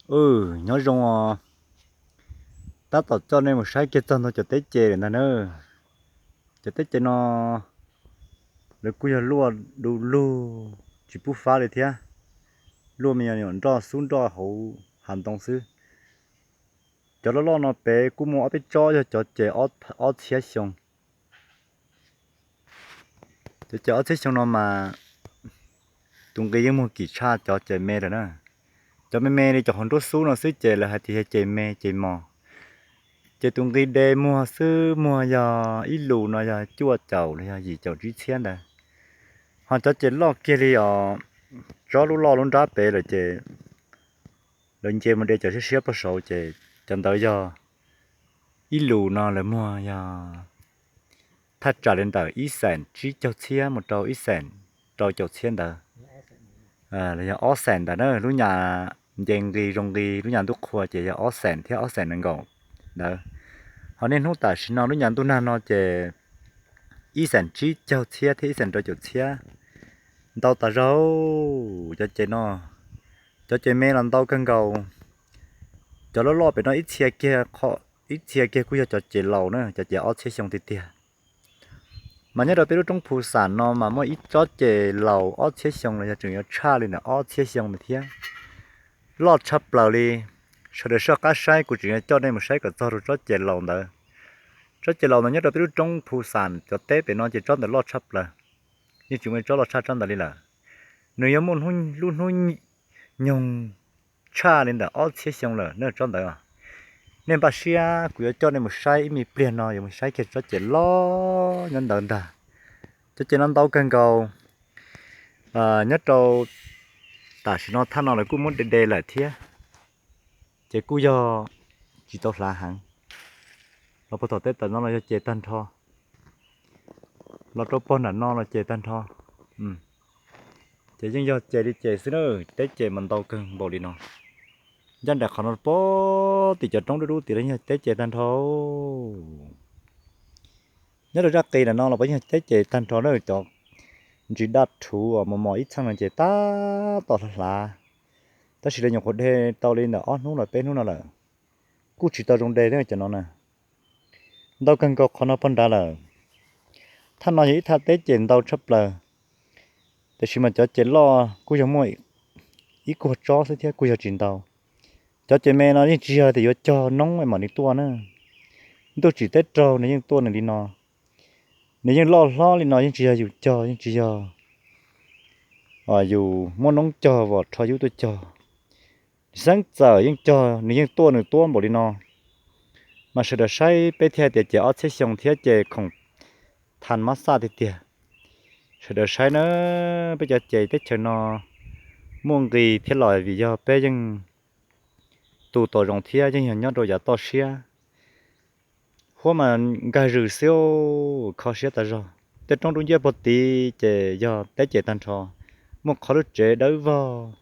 Wb nyob zoo os, tab tom coj nej mus saib kiag txog ntawm cov teb ces lawm ntag na. Cov teb ces no lawv kuj yog luaj du lug tsis pub fab li thiab. Luaj me nyuam nroj xub nroj hauv hav ntoo xwb. Cov loj loj no pem kuj muaj ob peb tsob yog cov ces ob txhiab xyoo. Cov ces ob txhiab xyoo no mas tus nqi yeej muag kim tshaj cov ces me lawm na. Cov me me li cov hauv nruab xub no xwb ces lawv hais tias yog ces me ces mos. Ces tus nqi de muag xwb muag yog ib lus no yog cuaj caum los yog yim caum tsib txhiab ntawd. Ho cov ces loj kiag li os, tsob lub loj lub nrab pem lawm ces lawv nce mus de cov siab siab pag saud ces cov ntawd yog ib lus no lawv muag yog thaj tsam li ntawm ib xees tsib caug txhiab mus rau ib xees rau caum txhiab ntawd. Los yog ob xees ntawd na, lub nyuam nce nqi zoo nqi lub nyuam ntuj qhua ces yog ob xees thiab ob xees nees nkaum ntawd. Ho niaj hnub tam sim no lub nyuam ntuj nag no ces ib xees tsib caug txhiab thiab ib xees rau caum txhiab. Ntau tas zog cov ces no. Cov ces me los ntau kawg nkaus. Cov loj loj pem no ib txhia kiag, ib txhia kiag kuj yog cov ces laus na, cov ces ob txhiab xyoo tiag tiag. Mas nyob rau peb lub roob Phu Xam no mas muaj ib tsob ces laus ob txhiab xyoo los yog tseem yuav tshaj li ntawm ob txhiab xyoo ntawd thiab. Loj tshaj plaws li. Sawv daws soj qab saib, kuv tseem yuav coj nej mus saib kom txog rau tsob ces laus ntawd. Tsob ces laus ntawd nyob rau peb lub roob Phu Xam cov teb pem no ces tsob ntawd loj tshaj plaws. Yeej tsis muaj tsob loj tshaj tsob ntawd li lawm. Nws yuav muaj lub hnub nyoog tshaj li ntawm ob txhiab xyoo lawm na tsob ntawd. Nej npaj siab kuv yuav coj nej mus saib ib me pliag no, yuav mus saib kiag tsob ces loj nyob ntawd ntag. Cov ces no ntau kawg nkaus. Nyob rau tam sim no thaj no lawv kuj muab de de lawm thiab, ces kuj yog tsis tau hlav heev. Los puag tom tej tawm no los yog ces tag nrho, los rau pog nram no los ces tag nrho. Ces yeej yog ces li ces xwb na, teb ces mas ntau kawg npaum li no. Ncaj nraim qhov no pog tim cov roob dub dub tim no yog teb ces tag nrho. Nyob rau zaj qis nram no los puas yeej teb ces tag nrho na, cov ntsis daj rhuv uas mos mos ib txheej no ces tab tom hlav hlav. Tab sis lawv nyuam qhuav de tau li ntawm ob hnub los peb hnub no lawm, kuj tsis tau zoo de thiab cov no na. Ntau kawg nkaus qhov no pog nrad lawm. Thaj no yog ib thaj teb ces ntau tshaj plaws, tiam sis mas cov ces loj kuj yog muaj ib kuag tsob xwb thiab kuj yog tsis ntau. Cov ces me no yeej tsis yog tias yuav cog noob mam li tuaj na. Ntuj tsim teb raug nws yeej tuaj nws li no. Nws yeej loj hlob li no yeej tsis yog yus cog, yeej tsis yog yus muab noob cog vom rho yub tuaj cog. Xeeb txawm yeej cog nws yeej tuaj nws tuab npaum li no. Mas sawv daws saib peb thiaj hais tias ces ob txhiab xyoo thiab ces khoom thas mab xaj tiag tiag. Sawv daws saib na, peb cov ces teb chaws no muaj nqis thiab los vim yog peb yeej tu tau zoo thiab yeej yog nyob rau yav toj siab. Huab mas nkag zws xwb, kho siab tas zog. Tej roob dub nciab puag tid ces yog teb ces tag nrho. Muaj qhov lub tsev dawb vog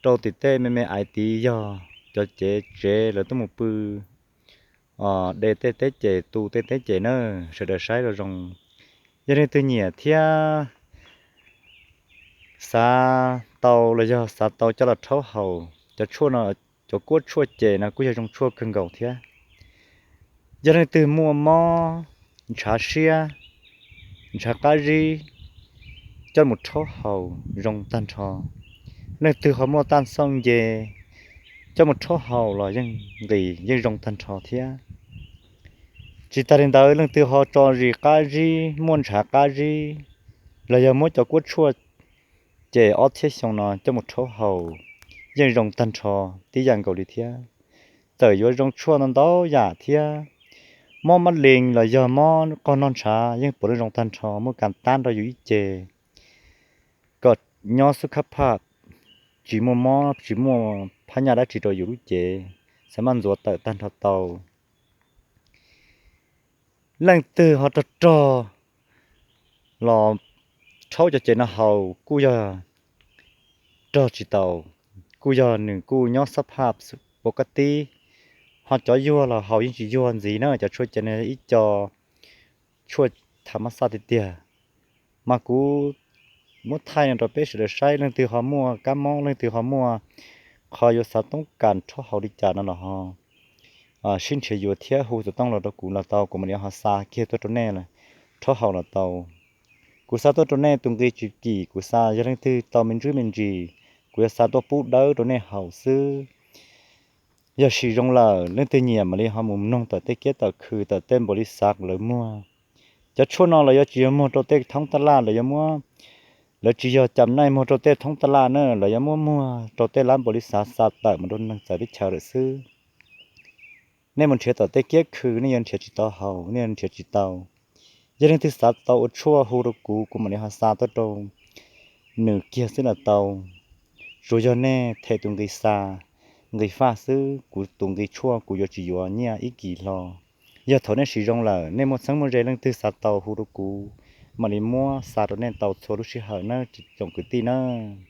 rau tim tej me me aiv tid yog cov cev tsev lawv tuaj mus pw de tej teb ces tu tej teb ces na. Sawv daws saib los zoo. Yog leej twg nyiam thiab xav tau los yog xav tau coj los rhaub haus, cov tshuaj no, cov kuab tshuaj ces no kuj yog zoo tshuaj kawg nkaus thiab. Yog leej twg muaj mob ntshav siab, ntshav qab zib, coj mus rhaub haus zoo tag nrho. Leej twg ho muaj taj xauj nce, coj mus rhaub haus los yeej nqis yeej zoo tag nrho thiab. Tsis tas li ntawd, leej twg ho tso zis qab zib, muaj ntshav qab zib, los yog muab cov kuab tshuaj ces ob txhiab xyoo no coj mus rhaub haus yeej zoo tag nrho tib yam nkaus li thiab. Txawm yuav zoo tshuaj ntau ntau yam thiab, mob mab lees los yog mob qog noj ntshav yeej puav leej zoo tag nrho, muaj kas tab nrog yus ib ce, kom nyob xub khab phaj, tsis muaj mob tsis muaj phab nyaj dab tsi rau yus lub cev, xav maj ntxuav tawm tag nrho tau. Leej twg ho rog rog los rhaub cov ces no haus kuj yog rog tsis tau, kuj yog nws kuj nyob xab phaj pov kab tib. Ho cov yuag los haus yeej tsis yuag ntxiv na, cov tshuaj ces no ib co tshuaj tham mab xaj tiag tiag. Mas kuv muab thaij no rau peb sawv daws saib, leej twg ho muaj kab mob, leej twg ho muaj qhov yuav xav toob kas rhaub haus li cas no los ho sib nrhiav yuav thiab hu xov tooj los rau kuv los tau, kuv mam li ho xa kiag tuaj rau nej rhaub haus los tau. Kuv xa tuaj rau nej tus nqi tsis kim, kuv xa yog leej twg tau me ntsuj me ntsis, kuv yuav xa tuaj pub dawb rau nej haus xwb. Yog siv zoo lawm leej twg nyiam mam li ho mus mloog tom tej kiab tom khw tom tej npaum li xav lawv muag. Cov tshuaj no lawv yuav tsis yog muag rau tej thoob taj laj, lawv yuav muab, lawv tsis yog cam naij muag rau tej thoob taj laj na, lawv yuav muab muag rau tej lab npaum li xav xa tawm mus rau neeg txawv teb chaws lawm xwb. Nej mus nrhiav tom tej kiab khw nej yuav nrhiav tsis tau haus, nej yuav nrhiav tsis tau. Yog leej twg xav tau ua tshuaj hu rau kuv, kuv mam li ho xa tuaj rau nws kiag xwb los tau. Tsuas yog nej them tus nqi xa, nqi faj xwb, kuv tus nqi tshuaj kuv yuav tsis yuav nyiaj ib kis hlo. Yog thaum nej siv zoo lawm, nej muaj txheeb muaj ze leej twg xav tau hu rau kuv, mam li muab xa rau nej tau txhua lub sij hawm nawb tsoom kwv tij nawb.